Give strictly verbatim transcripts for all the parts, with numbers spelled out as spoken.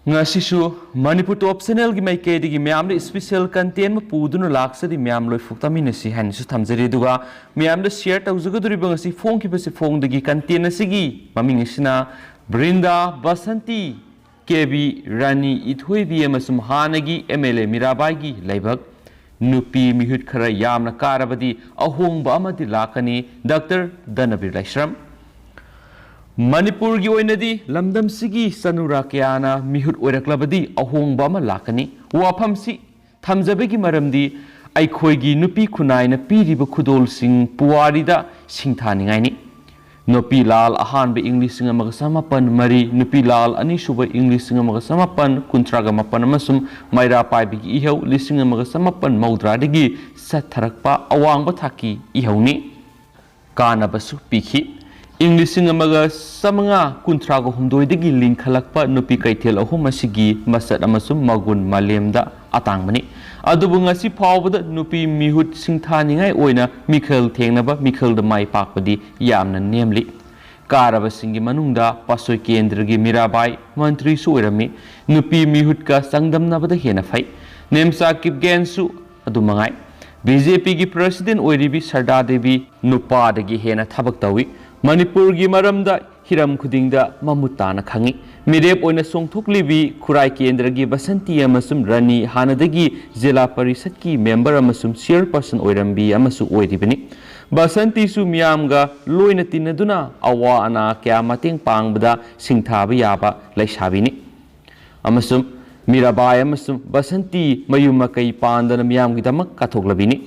ꯉꯁꯤꯁꯨ ꯃꯅꯤꯄꯨꯔ ꯇꯣꯞ ꯆꯦꯅꯦꯜꯒꯤ ꯃꯥꯏꯀꯩꯗꯒꯤ ꯃꯌꯥꯝꯗ ꯏꯁꯄꯤꯁꯦꯜ ꯀꯟꯇꯦꯟ ꯑꯃ ꯄꯨꯗꯨꯅ ꯂꯥꯛꯆꯔꯤ꯫ ꯃꯌꯥꯝ ꯂꯣꯏ ꯐꯨꯛꯇꯃꯤꯟꯅꯁꯤ ꯍꯥꯏꯅꯁꯨ ꯊꯝꯖꯔꯤ꯫ ꯑꯗꯨꯒ ꯃꯌꯥꯝꯗ ꯁꯤꯌꯔ ꯇꯧꯖꯒꯗꯧꯔꯤꯕ ꯉꯁꯤ ꯐꯣꯡꯈꯤꯕꯁꯤ ꯐꯣꯡꯗꯒꯤ ꯀꯟꯇꯦꯟ ꯑꯁꯤꯒꯤ ꯃꯃꯤꯡ ꯑꯁꯤꯅ ꯕ꯭ꯔꯤꯟꯗꯥ, ꯕꯁꯟꯇꯤ, ꯀꯦ ꯕꯤ, ꯔꯥꯅꯤ, ꯏꯊꯣꯏꯕꯤ ꯑꯃꯁꯨꯡ ꯍꯥꯟꯅꯒꯤ ꯑꯦꯝ ꯑꯦꯜ ꯑꯦ ꯃꯤꯔꯥꯕꯥꯏꯒꯤ ꯂꯥꯏꯕꯛ, ꯅꯨꯄꯤ ꯃꯤꯍꯨꯠ ꯈꯔ ꯌꯥꯝꯅ ꯀꯥꯔꯕꯗꯤ ꯑꯍꯣꯡꯕ ꯑꯃꯗꯤ ꯂꯥꯛꯀꯅꯤ, ꯗꯥꯛꯇꯔ ꯙꯅꯕꯤꯔ ꯂꯥꯏꯁ꯭ꯔꯝ꯫ ꯃꯅꯤꯄꯨꯔꯒꯤ ꯑꯣꯏꯅꯗꯤ ꯂꯝꯗꯝꯁꯤꯒꯤ ꯆꯅꯨꯔꯥ ꯀꯌꯥꯅ ꯃꯤꯍꯨꯠ ꯑꯣꯏꯔꯛꯂꯕꯗꯤ ꯑꯍꯣꯡꯕ ꯑꯃ ꯂꯥꯛꯀꯅꯤ꯫ ꯋꯥꯐꯝꯁꯤ ꯊꯝꯖꯕꯒꯤ ꯃꯔꯝꯗꯤ ꯑꯩꯈꯣꯏꯒꯤ ꯅꯨꯄꯤ ꯈꯨꯟꯅꯥꯏꯅ ꯄꯤꯔꯤꯕ ꯈꯨꯗꯣꯜꯁꯤꯡ ꯄꯨꯋꯥꯔꯤꯗ ꯁꯤꯡꯊꯥꯅꯤꯡꯉꯥꯏꯅꯤ꯫ ꯅꯨꯄꯤ ꯂꯥꯜ ꯑꯍꯥꯟꯕ ꯏꯪ ꯂꯤꯁꯤꯡ ꯑꯃꯒ ꯆꯃꯥꯄꯟ ꯃꯔꯤ, ꯅꯨꯄꯤ ꯂꯥꯜ ꯑꯅꯤꯁꯨꯕ ꯏꯪ ꯂꯤꯁꯤꯡ ꯑꯃꯒ ꯆꯃꯥꯄꯟ ꯀꯨꯟꯊ꯭ꯔꯥꯒ ꯃꯥꯄꯟ ꯑꯃꯁꯨꯡ ꯃꯩꯔꯥ ꯄꯥꯏꯕꯤꯒꯤ ꯏꯍꯧ ꯂꯤꯁꯤꯡ ꯑꯃꯒ ꯆꯃꯥꯄꯟ ꯃꯧꯗ꯭ꯔꯥꯗꯒꯤ ꯆꯠꯊꯔꯛꯄ ꯑꯋꯥꯡꯕ ꯊꯥꯛꯀꯤ ꯏꯍꯧꯅꯤ꯫ ꯀꯥꯟꯅꯕꯁꯨ ꯄꯤꯈꯤ꯫ ꯏꯪ ꯂꯤꯁꯤꯡ ꯑꯃꯒ ꯆꯥꯃꯉꯥ ꯀꯨꯟꯊ꯭ꯔꯥꯒ ꯍꯨꯝꯗꯣꯏꯗꯒꯤ ꯂꯤꯡꯈꯠꯂꯛꯄ ꯅꯨꯄꯤ ꯀꯩꯊꯦꯜ ꯑꯍꯨꯝ ꯑꯁꯤꯒꯤ ꯃꯁꯛ ꯑꯃꯁꯨꯡ ꯃꯒꯨꯟ ꯃꯥꯂꯦꯝꯗ ꯑꯇꯥꯡꯕꯅꯤ꯫ ꯑꯗꯨꯕꯨ ꯉꯁꯤ ꯐꯥꯎꯕꯗ ꯅꯨꯄꯤ ꯃꯤꯍꯨꯠ ꯁꯤꯡꯊꯥꯅꯤꯡꯉꯥꯏ ꯑꯣꯏꯅ ꯃꯤꯈꯜ ꯊꯦꯡꯅꯕ ꯃꯤꯈꯜꯗ ꯃꯥꯏ ꯄꯥꯛꯄꯗꯤ ꯌꯥꯝꯅ ꯅꯦꯝꯂꯤ꯫ ꯀꯥꯔꯕꯁꯤꯡꯒꯤ ꯃꯅꯨꯡꯗ ꯄꯥꯁꯣꯏ ꯀꯦꯟꯗ꯭ꯔꯒꯤ ꯃꯤꯔꯥꯕꯥꯏ ꯃꯟꯇ꯭ꯔꯤꯁꯨ ꯑꯣꯏꯔꯝꯃꯤ꯫ ꯅꯨꯄꯤ ꯃꯤꯍꯨꯠꯀ ꯆꯥꯡꯗꯝꯅꯕꯗ ꯍꯦꯟꯅ ꯐꯩ꯫ ꯅꯦꯝꯆꯥ ꯀꯤꯞꯒꯦꯟꯁꯨ ꯑꯗꯨ ꯃꯉꯥꯏ꯫ ꯕꯤ ꯖꯦ ꯄꯤꯒꯤ ꯄ꯭ꯔꯦꯁꯤꯗꯦꯟ ꯑꯣꯏꯔꯤꯕꯤ ꯁꯔꯗꯥ ꯗꯦꯕꯤ ꯅꯨꯄꯥꯗꯒꯤ ꯍꯦꯟꯅ ꯊꯕꯛ ꯇꯧꯏ꯫ ꯃꯅꯤꯄꯨꯔꯒꯤ ꯃꯔꯝꯗ ꯍꯤꯔꯝ ꯈꯨꯗꯤꯡꯗ ꯃꯃꯨꯠ ꯇꯥꯅ ꯈꯪꯏ꯫ ꯃꯤꯔꯦꯞ ꯑꯣꯏꯅ ꯆꯣꯡꯊꯣꯛꯂꯤꯕꯤ ꯈꯨꯔꯥꯏ ꯀꯦꯟꯗ꯭ꯔꯒꯤ ꯕꯁꯟꯇꯤ ꯑꯃꯁꯨꯡ ꯔꯥꯅꯤ ꯍꯥꯟꯅꯗꯒꯤ ꯖꯤꯂꯥ ꯄꯔꯤꯁꯠꯀꯤ ꯃꯦꯝꯕꯔ ꯑꯃꯁꯨꯡ ꯆꯤꯌꯔꯄꯔꯁꯟ ꯑꯣꯏꯔꯝꯕꯤ ꯑꯃꯁꯨ ꯑꯣꯏꯔꯤꯕꯅꯤ꯫ ꯕꯁꯟꯇꯤꯁꯨ ꯃꯤꯌꯥꯝꯒ ꯂꯣꯏꯅ ꯇꯤꯟꯅꯗꯨꯅ ꯑꯋꯥ ꯑꯅꯥ ꯀꯌꯥ ꯃꯇꯦꯡ ꯄꯥꯡꯕꯗ ꯁꯤꯡꯊꯥꯕ ꯌꯥꯕ ꯂꯩꯁꯥꯕꯤꯅꯤ꯫ ꯑꯃꯁꯨꯡ ꯃꯤꯔꯥꯕꯥꯏ ꯑꯃꯁꯨꯡ ꯕꯁꯟꯇꯤ ꯃꯌꯨꯝ ꯃꯀꯩ ꯄꯥꯟꯗꯅ ꯃꯤꯌꯥꯝꯒꯤꯗꯃꯛ ꯀꯠꯊꯣꯛꯂꯕꯤꯅꯤ꯫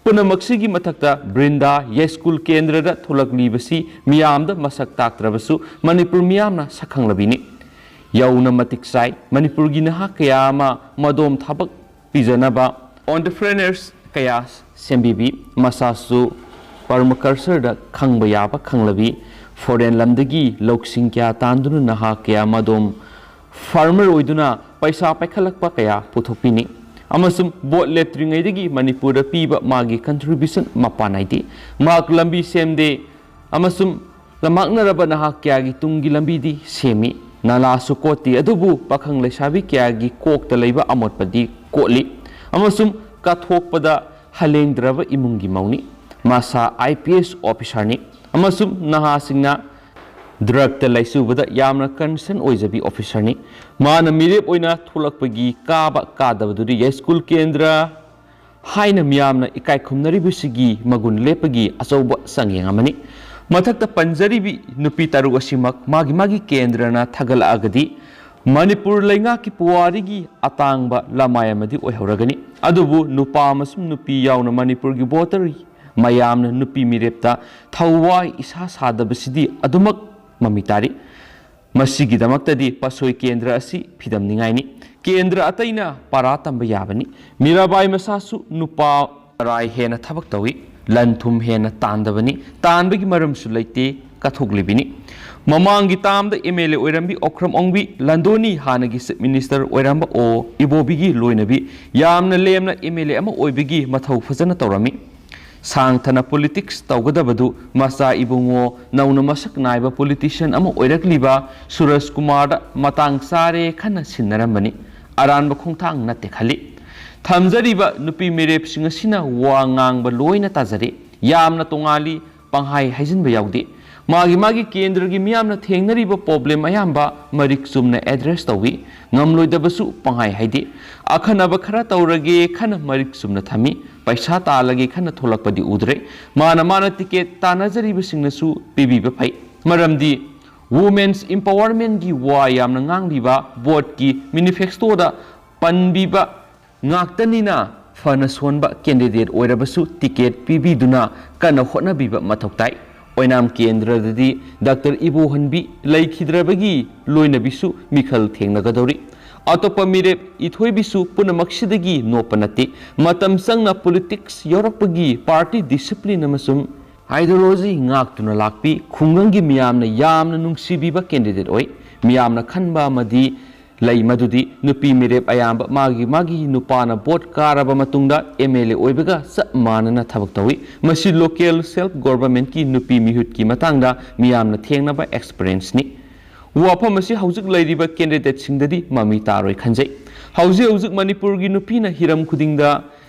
ꯄꯨꯝꯅꯃꯛꯁꯤꯒꯤ ꯃꯊꯛꯇ ꯕ꯭ꯔꯤꯟꯗꯥ ꯌꯥꯏꯁ꯭ꯀꯨꯜ ꯀꯦꯟꯗ꯭ꯔꯗ ꯊꯣꯛꯂꯛꯂꯤꯕꯁꯤ ꯃꯤꯌꯥꯝꯗ ꯃꯁꯛ ꯇꯥꯛꯇ꯭ꯔꯕꯁꯨ ꯃꯅꯤꯄꯨꯔ ꯃꯤꯌꯥꯝꯅ ꯁꯛꯈꯪꯂꯕꯤꯅꯤ꯫ ꯌꯧꯅ ꯃꯇꯤꯛ ꯆꯥꯏ꯫ ꯃꯅꯤꯄꯨꯔꯒꯤ ꯅꯍꯥ ꯀꯌꯥ ꯑꯃ ꯃꯗꯣꯝ ꯊꯕꯛ ꯄꯤꯖꯅꯕ entrepreneurs ꯀꯌꯥ ꯁꯦꯝꯕꯤꯕꯤ꯫ ꯃꯁꯥꯁꯨ permacultureꯗ ꯈꯪꯕ ꯌꯥꯕ ꯈꯪꯂꯕꯤ꯫ Foreign ꯂꯝꯗꯒꯤ ꯂꯧꯁꯤꯡ ꯀꯌꯥ ꯇꯥꯟꯗꯨꯅ ꯅꯍꯥ ꯀꯌꯥ ꯃꯗꯣꯝ farmer ꯑꯣꯏꯗꯨꯅ ꯄꯩꯁꯥ ꯄꯥꯏꯈꯠꯂꯛꯄ ꯀꯌꯥ ꯄꯨꯊꯣꯛꯄꯤꯅꯤ꯫ ꯑꯃꯁꯨꯡ ꯚꯣꯠ ꯂꯦꯞꯇ꯭ꯔꯤꯉꯩꯗꯒꯤ ꯃꯅꯤꯄꯨꯔꯗ ꯄꯤꯕ ꯃꯥꯒꯤ contribution ꯃꯄꯥꯟ ꯅꯥꯏꯗꯦ꯫ ꯃꯍꯥꯛ ꯂꯝꯕꯤ ꯁꯦꯝꯗꯦ ꯑꯃꯁꯨꯡ ꯂꯝꯃꯥꯡꯅꯔꯕ ꯅꯍꯥ ꯀꯌꯥꯒꯤ ꯇꯨꯡꯒꯤ ꯂꯝꯕꯤꯗꯤ ꯁꯦꯝꯃꯤ꯫ ꯅꯥꯂꯥꯁꯨ ꯀꯣꯠꯇꯦ, ꯑꯗꯨꯕꯨ ꯄꯥꯈꯪ ꯂꯩꯁꯥꯕꯤ ꯀꯌꯥꯒꯤ ꯀꯣꯛꯇ ꯂꯩꯕ ꯑꯃꯣꯠꯄꯗꯤ ꯀꯣꯠꯂꯤ ꯑꯃꯁꯨꯡ ꯀꯠꯊꯣꯛꯄꯗ ꯍꯂꯦꯡꯗ꯭ꯔꯕ ꯏꯃꯨꯡꯒꯤ ꯃꯧꯅꯤ꯫ ꯃꯁꯥ ꯑꯥꯏ ꯄꯤ ꯑꯦꯁ ꯑꯣꯐꯤꯁꯥꯔꯅꯤ ꯑꯃꯁꯨꯡ ꯅꯍꯥꯁꯤꯡꯅ ꯗ꯭ꯔꯒꯇ ꯂꯩꯆꯨꯕꯗ ꯌꯥꯝꯅ ꯀꯟꯁꯔꯟ ꯑꯣꯏꯖꯕꯤ ꯑꯣꯐꯤꯁꯥꯔꯅꯤ꯫ ꯃꯥꯅ ꯃꯤꯔꯦꯞ ꯑꯣꯏꯅ ꯊꯣꯛꯂꯛꯄꯒꯤ ꯀꯥꯕ ꯀꯥꯗꯕꯗꯨꯗꯤ ꯌꯥꯏꯁ꯭ꯀꯨꯜ ꯀꯦꯟꯗ꯭ꯔ ꯍꯥꯏꯅ ꯃꯤꯌꯥꯝꯅ ꯏꯀꯥꯏ ꯈꯨꯝꯅꯔꯤꯕꯁꯤꯒꯤ ꯃꯒꯨꯟ ꯂꯦꯞꯄꯒꯤ ꯑꯆꯧꯕ ꯆꯥꯡꯌꯦꯡ ꯑꯃꯅꯤ꯫ ꯃꯊꯛꯇ ꯄꯟꯖꯔꯤꯕꯤ ꯅꯨꯄꯤ ꯇꯔꯨꯛ ꯑꯁꯤꯃꯛ ꯃꯥꯒꯤ ꯃꯥꯒꯤ ꯀꯦꯟꯗ꯭ꯔꯅ ꯊꯥꯒꯠꯂꯛꯑꯒꯗꯤ ꯃꯅꯤꯄꯨꯔ ꯂꯩꯉꯥꯛꯀꯤ ꯄꯨꯋꯥꯔꯤꯒꯤ ꯑꯇꯥꯡꯕ ꯂꯃꯥꯏ ꯑꯃꯗꯤ ꯑꯣꯏꯍꯧꯔꯒꯅꯤ꯫ ꯑꯗꯨꯕꯨ ꯅꯨꯄꯥ ꯑꯃꯁꯨꯡ ꯅꯨꯄꯤ ꯌꯥꯎꯅ ꯃꯅꯤꯄꯨꯔꯒꯤ ꯚꯣꯇꯔ ꯃꯌꯥꯝꯅ ꯅꯨꯄꯤ ꯃꯤꯔꯦꯞꯇ ꯊꯋꯥꯏ ꯏꯁꯥ ꯁꯥꯗꯕꯁꯤꯗꯤ ꯑꯗꯨꯃꯛ ꯃꯃꯤ ꯇꯥꯔꯤ꯫ ꯃꯁꯤꯒꯤꯗꯃꯛꯇꯗꯤ ꯄꯁꯣꯏ ꯀꯦꯟꯗ꯭ꯔ ꯑꯁꯤ ꯐꯤꯗꯝꯅꯤꯡꯉꯥꯏꯅꯤ꯫ ꯀꯦꯟꯗ꯭ꯔ ꯑꯇꯩꯅ ꯄꯔꯥ ꯇꯝꯕ ꯌꯥꯕꯅꯤ꯫ ꯃꯤꯔꯥꯕꯥꯏ ꯃꯁꯥꯁꯨ ꯅꯨꯄꯥ ꯃꯔꯥꯏ ꯍꯦꯟꯅ ꯊꯕꯛ ꯇꯧꯏ, ꯂꯟ ꯊꯨꯝ ꯍꯦꯟꯅ ꯇꯥꯟꯗꯕꯅꯤ, ꯇꯥꯟꯕꯒꯤ ꯃꯔꯝꯁꯨ ꯂꯩꯇꯦ, ꯀꯠꯊꯣꯛꯂꯤꯕꯤꯅꯤ꯫ ꯃꯃꯥꯡꯒꯤ ꯇꯥꯝꯗ ꯑꯦꯝ ꯑꯦꯜ ꯑꯦ ꯑꯣꯏꯔꯝꯕꯤ ꯑꯣꯀ꯭ꯔꯝ ꯑꯣꯡꯕꯤ ꯂꯟꯗꯣꯅꯤ ꯍꯥꯟꯅꯒꯤ ꯆꯤꯐ ꯃꯤꯅꯤꯁꯇꯔ ꯑꯣꯏꯔꯝꯕ ꯑꯣ ꯏꯕꯣꯕꯤꯒꯤ ꯂꯣꯏꯅꯕꯤ ꯌꯥꯝꯅ ꯂꯦꯝꯅ ꯑꯦꯝ ꯑꯦꯜ ꯑꯦ ꯑꯃ ꯑꯣꯏꯕꯒꯤ ꯃꯊꯧ ꯐꯖꯅ ꯇꯧꯔꯝꯃꯤ꯫ ꯁꯥꯡꯊꯅ ꯄꯣꯂꯤꯇꯤꯛꯁ ꯇꯧꯒꯗꯕꯗꯨ ꯃꯆꯥ ꯏꯕꯨꯡꯉꯣ ꯅꯧꯅ ꯃꯁꯛ ꯅꯥꯏꯕ ꯄꯣꯂꯤꯇꯤꯁꯤꯌꯥꯟ ꯑꯃ ꯑꯣꯏꯔꯛꯂꯤꯕ ꯁꯨꯔꯖ ꯀꯨꯃꯥꯔꯗ ꯃꯇꯥꯡ ꯆꯥꯔꯦ ꯈꯟꯅ ꯁꯤꯟꯅꯔꯝꯕꯅꯤ꯫ ꯑꯔꯥꯟꯕ ꯈꯣꯡꯊꯥꯡ ꯅꯠꯇꯦ ꯈꯜꯂꯤ꯫ ꯊꯝꯖꯔꯤꯕ ꯅꯨꯄꯤ ꯃꯤꯔꯦꯞꯁꯤꯡ ꯑꯁꯤꯅ ꯋꯥ ꯉꯥꯡꯕ ꯂꯣꯏꯅ ꯇꯥꯖꯔꯦ꯫ ꯌꯥꯝꯅ ꯇꯣꯉꯥꯜꯂꯤ, ꯄꯪꯍꯥꯏ ꯍꯥꯏꯖꯤꯟꯕ ꯌꯥꯎꯗꯦ꯫ ꯃꯥꯒꯤ ꯃꯥꯒꯤ ꯀꯦꯟꯗ꯭ꯔꯒꯤ ꯃꯤꯌꯥꯝꯅ ꯊꯦꯡꯅꯔꯤꯕ ꯄ꯭ꯔꯣꯕ꯭ꯂꯦꯝ ꯑꯌꯥꯝꯕ ꯃꯔꯤꯛ ꯆꯨꯝꯅ ꯑꯦꯗ꯭ꯔꯦꯁ ꯇꯧꯏ꯫ ꯉꯝꯂꯣꯏꯗꯕꯁꯨ ꯄꯪꯍꯥꯏ ꯍꯥꯏꯗꯦ꯫ ꯑꯈꯟꯅꯕ ꯈꯔ ꯇꯧꯔꯒꯦ ꯈꯟꯅ ꯃꯔꯤꯛ ꯆꯨꯝꯅ ꯊꯝꯃꯤ꯫ ꯄꯩꯁꯥ ꯇꯥꯜꯂꯒꯦ ꯈꯟꯅ ꯊꯣꯛꯂꯛꯄꯗꯤ ꯎꯗ꯭ꯔꯦ꯫ ꯃꯥꯅ ꯃꯥꯅ ꯇꯤꯀꯦꯠ ꯇꯥꯟꯅꯖꯔꯤꯕꯁꯤꯡꯅꯁꯨ ꯄꯤꯕꯤꯕ ꯐꯩ꯫ ꯃꯔꯝꯗꯤ ꯋꯨꯃꯦꯟꯁ ꯏꯝꯄꯥꯋꯔꯃꯦꯟꯒꯤ ꯋꯥ ꯌꯥꯝꯅ ꯉꯥꯡꯂꯤꯕ ꯚꯣꯠꯀꯤ ꯃꯦꯅꯤꯐꯦꯁꯇꯣꯗ ꯄꯟꯕꯤꯕ ꯉꯥꯛꯇꯅꯤꯅ ꯐꯅ ꯁꯣꯟꯕ ꯀꯦꯟꯗꯤꯗꯦꯠ ꯑꯣꯏꯔꯕꯁꯨ ꯇꯤꯀꯦꯠ ꯄꯤꯕꯤꯗꯨꯅ ꯀꯟꯅ ꯍꯣꯠꯅꯕꯤꯕ ꯃꯊꯧ ꯇꯥꯏ꯫ ꯑꯣꯏꯅꯥꯝ ꯀꯦꯟꯗ꯭ꯔꯗꯗꯤ ꯗꯥꯛꯇꯔ ꯏꯕꯣꯍꯟꯕꯤ ꯂꯩꯈꯤꯗ꯭ꯔꯕꯒꯤ ꯂꯣꯏꯅꯕꯤꯁꯨ ꯃꯤꯈꯜ ꯊꯦꯡꯅꯒꯗꯧꯔꯤ꯫ ꯑꯇꯣꯞꯄ ꯃꯤꯔꯦꯞ ꯏꯊꯣꯏꯕꯤꯁꯨ ꯄꯨꯝꯅꯃꯛꯁꯤꯗꯒꯤ ꯅꯣꯞꯄ ꯅꯠꯇꯦ꯫ ꯃꯇꯝ ꯆꯪꯅ ꯄꯣꯂꯤꯇꯤꯛꯁ ꯌꯥꯎꯔꯛꯄꯒꯤ ꯄꯥꯔꯇꯤ ꯗꯤꯁꯤꯄ꯭ꯂꯤꯟ ꯑꯃꯁꯨꯡ ꯑꯥꯏꯗꯤꯌꯣꯂꯣꯖꯤ ꯉꯥꯛꯇꯨꯅ ꯂꯥꯛꯄꯤ꯫ ꯈꯨꯡꯒꯪꯒꯤ ꯃꯤꯌꯥꯝꯅ ꯌꯥꯝꯅ ꯅꯨꯡꯁꯤꯕꯤꯕ ꯀꯦꯟꯗꯤꯗꯦꯠ ꯑꯣꯏ꯫ ꯃꯤꯌꯥꯝꯅ ꯈꯟꯕ ꯑꯃꯗꯤ ꯂꯩ, ꯃꯗꯨꯗꯤ ꯅꯨꯄꯤ ꯃꯤꯔꯦꯞ ꯑꯌꯥꯝꯕ ꯃꯥꯒꯤ ꯃꯥꯒꯤ ꯅꯨꯄꯥꯅ ꯚꯣꯠ ꯀꯥꯔꯕ ꯃꯇꯨꯡꯗ ꯑꯦꯝ ꯑꯦꯜ ꯑꯦ ꯑꯣꯏꯕꯒ ꯆꯞ ꯃꯥꯟꯅꯅ ꯊꯕꯛ ꯇꯧꯏ꯫ ꯃꯁꯤ ꯂꯣꯀꯦꯜ ꯁꯦꯜꯐ ꯒꯣꯚꯔꯟꯃꯦꯟꯠꯀꯤ ꯅꯨꯄꯤ ꯃꯤꯍꯨꯠꯀꯤ ꯃꯇꯥꯡꯗ ꯃꯤꯌꯥꯝꯅ ꯊꯦꯡꯅꯕ ꯑꯦꯛꯁꯄꯤꯔꯤꯌꯦꯟꯁꯅꯤ꯫ ꯋꯥꯐꯝ ꯑꯁꯤ ꯍꯧꯖꯤꯛ ꯂꯩꯔꯤꯕ ꯀꯦꯟꯗꯤꯗꯦꯠꯁꯤꯡꯗꯗꯤ ꯃꯃꯤ ꯇꯥꯔꯣꯏ ꯈꯟꯖꯩ꯫ ꯍꯧꯖꯤꯛ ꯍꯧꯖꯤꯛ ꯃꯅꯤꯄꯨꯔꯒꯤ ꯅꯨꯄꯤꯅ ꯍꯤꯔꯝ ꯈꯨꯗꯤꯡꯗ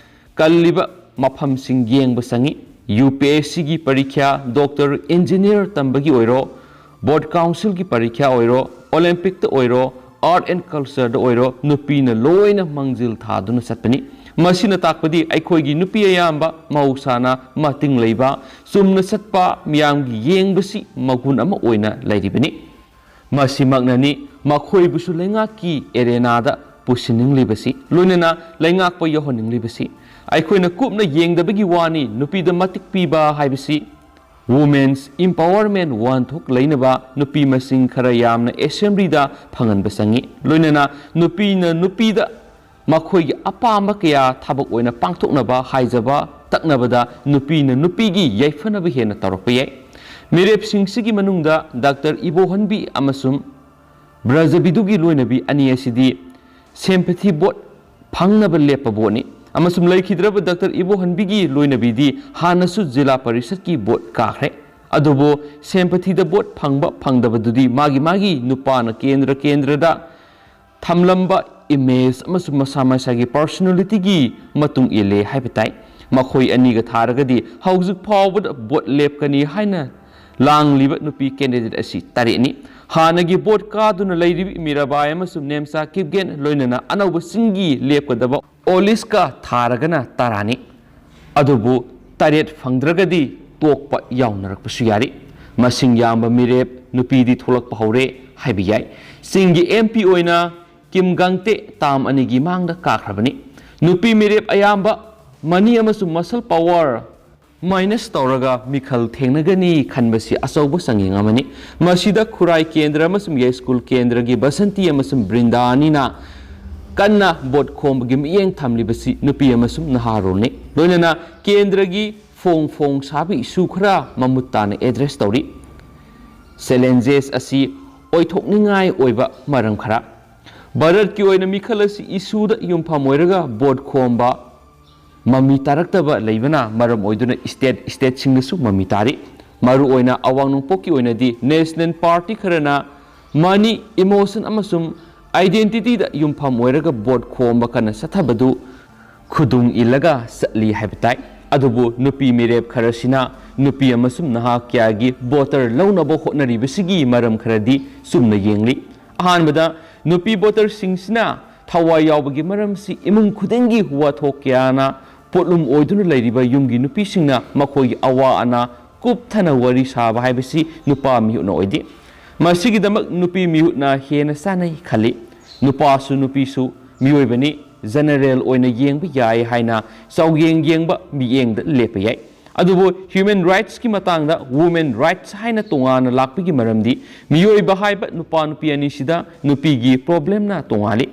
ꯀꯜꯂꯤꯕ ꯃꯐꯝꯁꯤꯡ ꯌꯦꯡꯕ ꯆꯪꯏ꯫ ꯌꯨ ꯄꯤ ꯑꯦꯁ ꯁꯤꯒꯤ ꯄꯔꯤꯈ꯭ꯌꯥ, ꯗꯣꯛꯇꯔ, ꯏꯟꯖꯤꯅꯤꯌꯔ ꯇꯝꯕꯒꯤ ꯑꯣꯏꯔꯣ, ꯕꯣꯔꯗ ꯀꯥꯎꯟꯁꯤꯜꯒꯤ ꯄꯔꯤꯈ꯭ꯌꯥ ꯑꯣꯏꯔꯣ, ꯑꯣꯂꯦꯝꯄꯤꯛꯇ ꯑꯣꯏꯔꯣ, ꯑꯥꯔꯠ ꯑꯦꯟ ꯀꯜꯆꯔꯗ ꯑꯣꯏꯔꯣ, ꯅꯨꯄꯤꯅ ꯂꯣꯏꯅ ꯃꯥꯡꯖꯤꯜ ꯊꯥꯗꯨꯅ ꯆꯠꯄꯅꯤ꯫ ꯃꯁꯤꯅ ꯇꯥꯛꯄꯗꯤ ꯑꯩꯈꯣꯏꯒꯤ ꯅꯨꯄꯤ ꯑꯌꯥꯝꯕ ꯃꯍꯧꯁꯥꯅ ꯃꯇꯤꯡ ꯂꯩꯕ, ꯆꯨꯝꯅ ꯆꯠꯄ, ꯃꯤꯌꯥꯝꯒꯤ ꯌꯦꯡꯕꯁꯤ ꯃꯒꯨꯟ ꯑꯃ ꯑꯣꯏꯅ ꯂꯩꯔꯤꯕꯅꯤ꯫ ꯃꯁꯤꯃꯛꯅꯅꯤ ꯃꯈꯣꯏꯕꯨꯁꯨ ꯂꯩꯉꯥꯛꯀꯤ ꯑꯦꯔꯦꯅꯥꯗ ꯄꯨꯁꯤꯟꯅꯤꯡꯂꯤꯕꯁꯤ, ꯂꯣꯏꯅꯅ ꯂꯩꯉꯥꯛꯄ ꯌꯧꯍꯟꯅꯤꯡꯂꯤꯕꯁꯤ꯫ ꯑꯩꯈꯣꯏꯅ ꯀꯨꯞꯅ ꯌꯦꯡꯗꯕꯒꯤ ꯋꯥꯅꯤ, ꯅꯨꯄꯤꯗ ꯃꯇꯤꯛ ꯄꯤꯕ ꯍꯥꯏꯕꯁꯤ Women's Empowerment ꯋꯥꯍꯟꯊꯣꯛ ꯂꯩꯅꯕ ꯅꯨꯄꯤ ꯃꯁꯤꯡ ꯈꯔ ꯌꯥꯝꯅ ꯑꯦꯁꯦꯝꯕ꯭ꯂꯤꯗ ꯐꯪꯍꯟꯕ ꯆꯪꯏ꯫ ꯂꯣꯏꯅꯅ ꯅꯨꯄꯤꯅ ꯅꯨꯄꯤꯗ ꯃꯈꯣꯏꯒꯤ ꯑꯄꯥꯝꯕ ꯀꯌꯥ ꯊꯕꯛ ꯑꯣꯏꯅ ꯄꯥꯡꯊꯣꯛꯅꯕ ꯍꯥꯏꯖꯕ ꯇꯛꯅꯕꯗ ꯅꯨꯄꯤꯅ ꯅꯨꯄꯤꯒꯤ ꯌꯥꯏꯐꯅꯕ ꯍꯦꯟꯅ ꯇꯧꯔꯛꯄ ꯌꯥꯏ꯫ ꯃꯤꯔꯦꯞꯁꯤꯡꯁꯤꯒꯤ ꯃꯅꯨꯡꯗ ꯗꯥꯛꯇꯔ ꯏꯕꯣꯍꯟꯕꯤ ꯑꯃꯁꯨꯡ ꯕ꯭ꯔꯖꯕꯤꯗꯨꯒꯤ ꯂꯣꯏꯅꯕꯤ ꯑꯅꯤ ꯑꯁꯤꯗꯤ sympathy vote ꯐꯪꯅꯕ ꯂꯦꯞꯄ voteꯅꯤ꯫ ꯑꯃꯁꯨꯡ ꯂꯩꯈꯤꯗ꯭ꯔꯕ ꯗꯥꯛꯇꯔ ꯏꯕꯣꯍꯟꯕꯤꯒꯤ ꯂꯣꯏꯅꯕꯤꯗꯤ ꯍꯥꯟꯅꯁꯨ ꯖꯤꯂꯥ ꯄꯔꯤꯁꯠꯀꯤ vote ꯀꯥꯈ꯭ꯔꯦ꯫ ꯑꯗꯨꯕꯨ sympathyꯗ vote ꯐꯪꯕ ꯐꯪꯗꯕꯗꯨꯗꯤ ꯃꯥꯒꯤ ꯃꯥꯒꯤ ꯅꯨꯄꯥꯅ ꯀꯦꯟꯗ꯭ꯔ ꯀꯦꯟꯗ꯭ꯔꯗ ꯊꯝꯂꯝꯕ image ꯑꯃꯁꯨꯡ ꯃꯁꯥ ꯃꯁꯥꯒꯤ personalityꯒꯤ ꯃꯇꯨꯡ ꯏꯜꯂꯦ ꯍꯥꯏꯕ ꯇꯥꯏ꯫ ꯃꯈꯣꯏ ꯑꯅꯤꯒ ꯊꯥꯔꯒꯗꯤ ꯍꯧꯖꯤꯛ ꯐꯥꯎꯕꯗ vote ꯂꯦꯞꯀꯅꯤ ꯍꯥꯏꯅ ꯂꯥꯡꯂꯤꯕ ꯅꯨꯄꯤ candidate ꯑꯁꯤ ꯇꯔꯦꯠꯅꯤ꯫ ꯍꯥꯟꯅꯒꯤ vote ꯀꯥꯗꯨꯅ ꯂꯩꯔꯤꯕ ꯃꯤꯔꯥꯕꯥꯏ ꯑꯃꯁꯨꯡ ꯅꯦꯝꯆꯥ ꯀꯤꯞꯒꯦꯟ, ꯂꯣꯏꯅꯅ ꯑꯅꯧꯕꯁꯤꯡꯒꯤ ꯂꯦꯞꯀꯗꯕ ꯑꯣꯂꯤꯁꯀ ꯊꯥꯔꯒꯅ ꯇꯔꯥꯅꯤ꯫ ꯑꯗꯨꯕꯨ ꯇꯔꯦꯠ ꯐꯪꯗ꯭ꯔꯒꯗꯤ ꯇꯣꯛꯄ ꯌꯥꯎꯅꯔꯛꯄꯁꯨ ꯌꯥꯔꯤ꯫ ꯃꯁꯤꯡ ꯌꯥꯝꯕ ꯃꯤꯔꯦꯞ ꯅꯨꯄꯤꯗꯤ ꯊꯣꯛꯂꯛꯄ ꯍꯧꯔꯦ ꯍꯥꯏꯕ ꯌꯥꯏ꯫ ꯆꯤꯡꯒꯤ M P ꯑꯣꯏꯅ ꯀꯤꯝ ꯒꯥꯡꯇꯦ term ꯑꯅꯤꯒꯤ ꯃꯥꯡꯗ ꯀꯥꯈ꯭ꯔꯕꯅꯤ꯫ ꯅꯨꯄꯤ ꯃꯤꯔꯦꯞ ꯑꯌꯥꯝꯕ money ꯑꯃꯁꯨꯡ muscle power minus ꯇꯧꯔꯒ ꯃꯤꯈꯜ ꯊꯦꯡꯅꯒꯅꯤ ꯈꯟꯕꯁꯤ ꯑꯆꯧꯕ ꯆꯥꯡꯌꯦꯡ ꯑꯃꯅꯤ꯫ ꯃꯁꯤꯗ ꯈꯨꯔꯥꯏ ꯀꯦꯟꯗ꯭ꯔ ꯑꯃꯁꯨꯡ ꯌꯥꯏꯁ꯭ꯀꯨꯜ ꯀꯦꯟꯗ꯭ꯔꯒꯤ ꯕꯁꯟꯇꯤ ꯑꯃꯁꯨꯡ ꯕ꯭ꯔꯤꯟꯗꯥ ꯑꯅꯤꯅ ꯀꯟꯅ vote ꯈꯣꯝꯕꯒꯤ ꯃꯤꯠꯌꯦꯡ ꯊꯝꯂꯤꯕꯁꯤ ꯅꯨꯄꯤ ꯑꯃꯁꯨꯡ ꯅꯍꯥꯔꯣꯜꯅꯤ꯫ ꯂꯣꯏꯅꯅ ꯀꯦꯟꯗ꯭ꯔꯒꯤ ꯐꯣꯡ ꯐꯣꯡ ꯁꯥꯕ issue ꯈꯔ ꯃꯃꯨꯠ ꯇꯥꯅ address ꯇꯧꯔꯤ꯫ Challenges ꯑꯁꯤ ꯑꯣꯏꯊꯣꯛꯅꯤꯡꯉꯥꯏ ꯑꯣꯏꯕ ꯃꯔꯝ ꯈꯔ꯫ ꯚꯥꯔꯠꯀꯤ ꯑꯣꯏꯅ ꯃꯤꯈꯜ ꯑꯁꯤ issueꯗ ꯌꯨꯝꯐꯝ ꯑꯣꯏꯔꯒ vote ꯈꯣꯝꯕ ꯃꯃꯤ ꯇꯥꯔꯛꯇꯕ ꯂꯩꯕꯅ ꯃꯔꯝ ꯑꯣꯏꯗꯨꯅ state stateꯁꯤꯡꯗꯁꯨ ꯃꯃꯤ ꯇꯥꯔꯤ꯫ ꯃꯔꯨꯑꯣꯏꯅ ꯑꯋꯥꯡ ꯅꯣꯡꯄꯣꯛꯀꯤ ꯑꯣꯏꯅꯗꯤ national party ꯈꯔꯅ Money, emotion ꯑꯃꯁꯨꯡ identityꯗ ꯌꯨꯝꯐꯝ ꯑꯣꯏꯔꯒ vote ꯈꯣꯝꯕ ꯀꯟꯅ ꯆꯠꯊꯕꯗꯨ ꯈꯨꯗꯨꯡ ꯏꯜꯂꯒ ꯆꯠꯂꯤ ꯍꯥꯏꯕ ꯇꯥꯏ꯫ ꯑꯗꯨꯕꯨ ꯅꯨꯄꯤ ꯃꯤꯔꯦꯞ ꯈꯔꯁꯤꯅ ꯅꯨꯄꯤ ꯑꯃꯁꯨꯡ ꯅꯍꯥ ꯀꯌꯥꯒꯤ voter ꯂꯧꯅꯕ ꯍꯣꯠꯅꯔꯤꯕꯁꯤꯒꯤ ꯃꯔꯝ ꯈꯔꯗꯤ ꯆꯨꯝꯅ ꯌꯦꯡꯂꯤ꯫ ꯑꯍꯥꯟꯕꯗ, ꯅꯨꯄꯤ voterꯁꯤꯡꯁꯤꯅ ꯊꯋꯥꯏ ꯌꯥꯎꯕꯒꯤ ꯃꯔꯝꯁꯤ ꯏꯃꯨꯡ ꯈꯨꯗꯤꯡꯒꯤ ꯋꯥꯊꯣꯛ ꯀꯌꯥꯅ ꯄꯣꯠꯂꯨꯝ ꯑꯣꯏꯗꯨꯅ ꯂꯩꯔꯤꯕ ꯌꯨꯝꯒꯤ ꯅꯨꯄꯤꯁꯤꯡꯅ ꯃꯈꯣꯏꯒꯤ ꯑꯋꯥ ꯑꯅꯥ ꯀꯨꯞꯊꯅ ꯋꯥꯔꯤ ꯁꯥꯕ ꯍꯥꯏꯕꯁꯤ ꯅꯨꯄꯥ ꯃꯤꯍꯨꯠꯅ ꯑꯣꯏꯗꯦ꯫ ꯃꯁꯤꯒꯤꯗꯃꯛ ꯅꯨꯄꯤ ꯃꯤꯍꯨꯠꯅ ꯍꯦꯟꯅ ꯆꯥꯅꯩ ꯈꯜꯂꯤ꯫ ꯅꯨꯄꯥꯁꯨ ꯅꯨꯄꯤꯁꯨ ꯃꯤꯑꯣꯏꯕꯅꯤ, general ꯑꯣꯏꯅ ꯌꯦꯡꯕ ꯌꯥꯏ ꯍꯥꯏꯅ ꯆꯥꯎꯌꯦꯡ ꯌꯦꯡꯕ ꯃꯤꯠꯌꯦꯡꯗ ꯂꯦꯞꯄ ꯌꯥꯏ꯫ ꯑꯗꯨꯕꯨ human rightsꯀꯤ ꯃꯇꯥꯡꯗ women rights ꯍꯥꯏꯅ ꯇꯣꯉꯥꯟꯅ ꯂꯥꯛꯄꯒꯤ ꯃꯔꯝꯗꯤ ꯃꯤꯑꯣꯏꯕ ꯍꯥꯏꯕ ꯅꯨꯄꯥ ꯅꯨꯄꯤ ꯑꯅꯤꯁꯤꯗ ꯅꯨꯄꯤꯒꯤ problemꯅ ꯇꯣꯉꯥꯜꯂꯤ꯫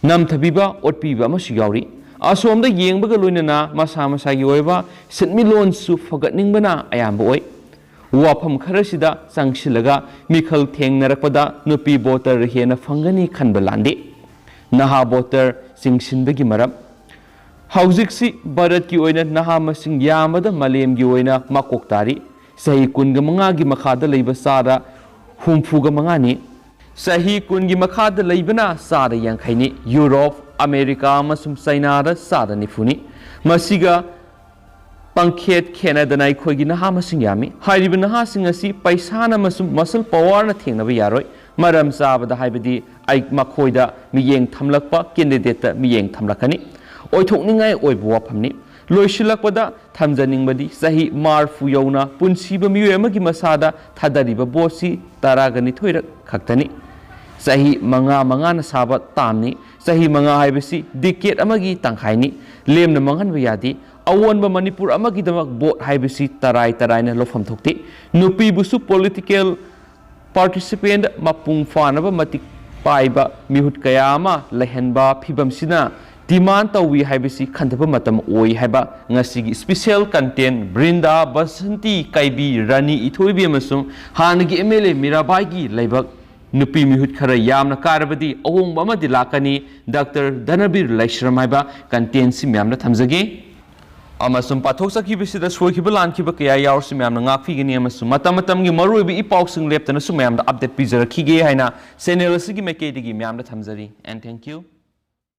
ꯅꯝꯊꯕꯤꯕ, ꯑꯣꯠꯄꯤꯕ ꯑꯃꯁꯨ ꯌꯥꯎꯔꯤ꯫ ꯑꯁꯣꯝꯗ ꯌꯦꯡꯕꯒ ꯂꯣꯏꯅꯅ ꯃꯁꯥ ꯃꯁꯥꯒꯤ ꯑꯣꯏꯕ ꯁꯦꯟꯃꯤꯠꯂꯣꯟꯁꯨ ꯐꯒꯠꯅꯤꯡꯕꯅ ꯑꯌꯥꯝꯕ ꯑꯣꯏ꯫ ꯋꯥꯐꯝ ꯈꯔꯁꯤꯗ ꯆꯪꯁꯤꯜꯂꯒ ꯃꯤꯈꯜ ꯊꯦꯡꯅꯔꯛꯄꯗ ꯅꯨꯄꯤ voter ꯍꯦꯟꯅ ꯐꯪꯒꯅꯤ ꯈꯟꯕ ꯂꯥꯟꯗꯦ꯫ ꯅꯍꯥ voter ꯆꯤꯡꯁꯤꯟꯕꯒꯤ ꯃꯔꯝ꯫ ꯍꯧꯖꯤꯛꯁꯤ ꯚꯥꯔꯠꯀꯤ ꯑꯣꯏꯅ ꯅꯍꯥ ꯃꯁꯤꯡ ꯌꯥꯝꯕꯗ ꯃꯥꯂꯦꯝꯒꯤ ꯑꯣꯏꯅ ꯃꯀꯣꯛ ꯇꯥꯔꯤ꯫ ꯆꯍꯤ ꯀꯨꯟꯒ ꯃꯉꯥꯒꯤ ꯃꯈꯥꯗ ꯂꯩꯕ ꯆꯥꯗ ꯍꯨꯝꯐꯨꯒ ꯃꯉꯥꯅꯤ꯫ ꯆꯍꯤ ꯀꯨꯟꯒꯤ ꯃꯈꯥꯗ ꯂꯩꯕꯅ ꯆꯥꯗ ꯌꯥꯡꯈꯩꯅꯤ꯫ ꯌꯨꯔꯣꯞ, ꯑꯃꯦꯔꯤꯀꯥ ꯑꯃꯁꯨꯡ ꯆꯩꯅꯥꯗ ꯆꯥꯗ ꯅꯤꯐꯨꯅꯤ꯫ ꯃꯁꯤꯒ ꯄꯪꯈꯦꯠ ꯈꯦꯠꯅꯗꯅ ꯑꯩꯈꯣꯏꯒꯤ ꯅꯍꯥ ꯃꯁꯤꯡ ꯌꯥꯝꯃꯤ꯫ ꯍꯥꯏꯔꯤꯕ ꯅꯍꯥꯁꯤꯡ ꯑꯁꯤ ꯄꯩꯁꯥꯅ ꯑꯃꯁꯨꯡ muscle powerꯅ ꯊꯦꯡꯅꯕ ꯌꯥꯔꯣꯏ꯫ ꯃꯔꯝ ꯆꯥꯕꯗ ꯍꯥꯏꯕꯗꯤ ꯑꯩ ꯃꯈꯣꯏꯗ ꯃꯤꯠꯌꯦꯡ ꯊꯝꯂꯛꯄ candidateꯇ ꯃꯤꯠꯌꯦꯡ ꯊꯝꯂꯛꯀꯅꯤ꯫ ꯑꯣꯏꯊꯣꯛꯅꯤꯡꯉꯥꯏ ꯑꯣꯏꯕ ꯋꯥꯐꯝꯅꯤ꯫ ꯂꯣꯏꯁꯤꯜꯂꯛꯄꯗ ꯊꯝꯖꯅꯤꯡꯕꯗꯤ ꯆꯍꯤ ꯃꯔꯐꯨ ꯌꯧꯅ ꯄꯨꯟꯁꯤꯕ ꯃꯤꯑꯣꯏ ꯑꯃꯒꯤ ꯃꯁꯥꯗ ꯊꯥꯗꯔꯤꯕ voteꯁꯤ ꯇꯔꯥꯒ ꯅꯤꯊꯣꯏꯔꯛ ꯈꯛꯇꯅꯤ꯫ ꯆꯍꯤ ꯃꯉꯥ ꯃꯉꯥꯅ ꯁꯥꯕ termꯅꯤ꯫ ꯆꯍꯤ ꯃꯉꯥ ꯍꯥꯏꯕꯁꯤ decade ꯑꯃꯒꯤ ꯇꯪꯈꯥꯏꯅꯤ꯫ ꯂꯦꯝꯅ ꯃꯥꯡꯍꯟꯕ ꯌꯥꯗꯦ꯫ ꯑꯑꯣꯟꯕ ꯃꯅꯤꯄꯨꯔ ꯑꯃꯒꯤꯗꯃꯛ vote ꯍꯥꯏꯕꯁꯤ ꯇꯔꯥꯏ ꯇꯔꯥꯏꯅ ꯂꯧꯐꯝ ꯊꯣꯛꯇꯦ꯫ ꯅꯨꯄꯤꯕꯨꯁꯨ political participant ꯃꯄꯨꯡ ꯐꯥꯅꯕ ꯃꯇꯤꯛ ꯄꯥꯏꯕ ꯃꯤꯍꯨꯠ ꯀꯌꯥ ꯑꯃ ꯂꯩꯍꯟꯕ ꯐꯤꯕꯝꯁꯤꯅ demand ꯇꯧꯏ ꯍꯥꯏꯕꯁꯤ ꯈꯟꯊꯕ ꯃꯇꯝ ꯑꯣꯏ ꯍꯥꯏꯕ ꯉꯁꯤꯒꯤ special content ꯕ꯭ꯔꯤꯟꯗꯥ, ꯕꯁꯟꯇꯤ, ꯀꯥꯏꯕꯤ, ꯔꯥꯅꯤ ꯏꯊꯣꯏꯕꯤ ꯑꯃꯁꯨꯡ ꯍꯥꯟꯅꯒꯤ MLA ꯃꯤꯔꯥꯕꯥꯏꯒꯤ ꯂꯩꯕꯛ ꯅꯨꯄꯤ ꯃꯤꯍꯨꯠ ꯈꯔ ꯌꯥꯝꯅ ꯀꯥꯔꯕꯗꯤ ꯑꯍꯣꯡꯕ ꯑꯃꯗꯤ ꯂꯥꯛꯀꯅꯤ꯫ Doctor ꯙꯅꯕꯤꯔ ꯂꯩꯁ꯭ꯔꯝ ꯍꯥꯏꯕ contentꯁꯤ ꯃꯌꯥꯝꯗ ꯊꯝꯖꯒꯦ꯫ ꯑꯃꯁꯨꯡ ꯄꯥꯊꯣꯛꯆꯈꯤꯕꯁꯤꯗ ꯁꯣꯏꯈꯤꯕ ꯂꯥꯟꯈꯤꯕ ꯀꯌꯥ ꯌꯥꯎꯔꯁꯨ ꯃꯌꯥꯝꯅ ꯉꯥꯛꯄꯤꯒꯅꯤ ꯑꯃꯁꯨꯡ ꯃꯇꯝ ꯃꯇꯝꯒꯤ ꯃꯔꯨꯑꯣꯏꯕ ꯏ ꯄꯥꯎꯁꯤꯡ ꯂꯦꯞꯇꯅꯁꯨ ꯃꯌꯥꯝꯗ ꯑꯞꯗꯦꯠ ꯄꯤꯖꯔꯛꯈꯤꯒꯦ ꯍꯥꯏꯅ ꯆꯦꯅꯦꯜ ꯑꯁꯤꯒꯤ ꯃꯥꯏꯀꯩꯗꯒꯤ ꯃꯌꯥꯝꯗ ꯊꯝꯖꯔꯤ꯫ And thank you.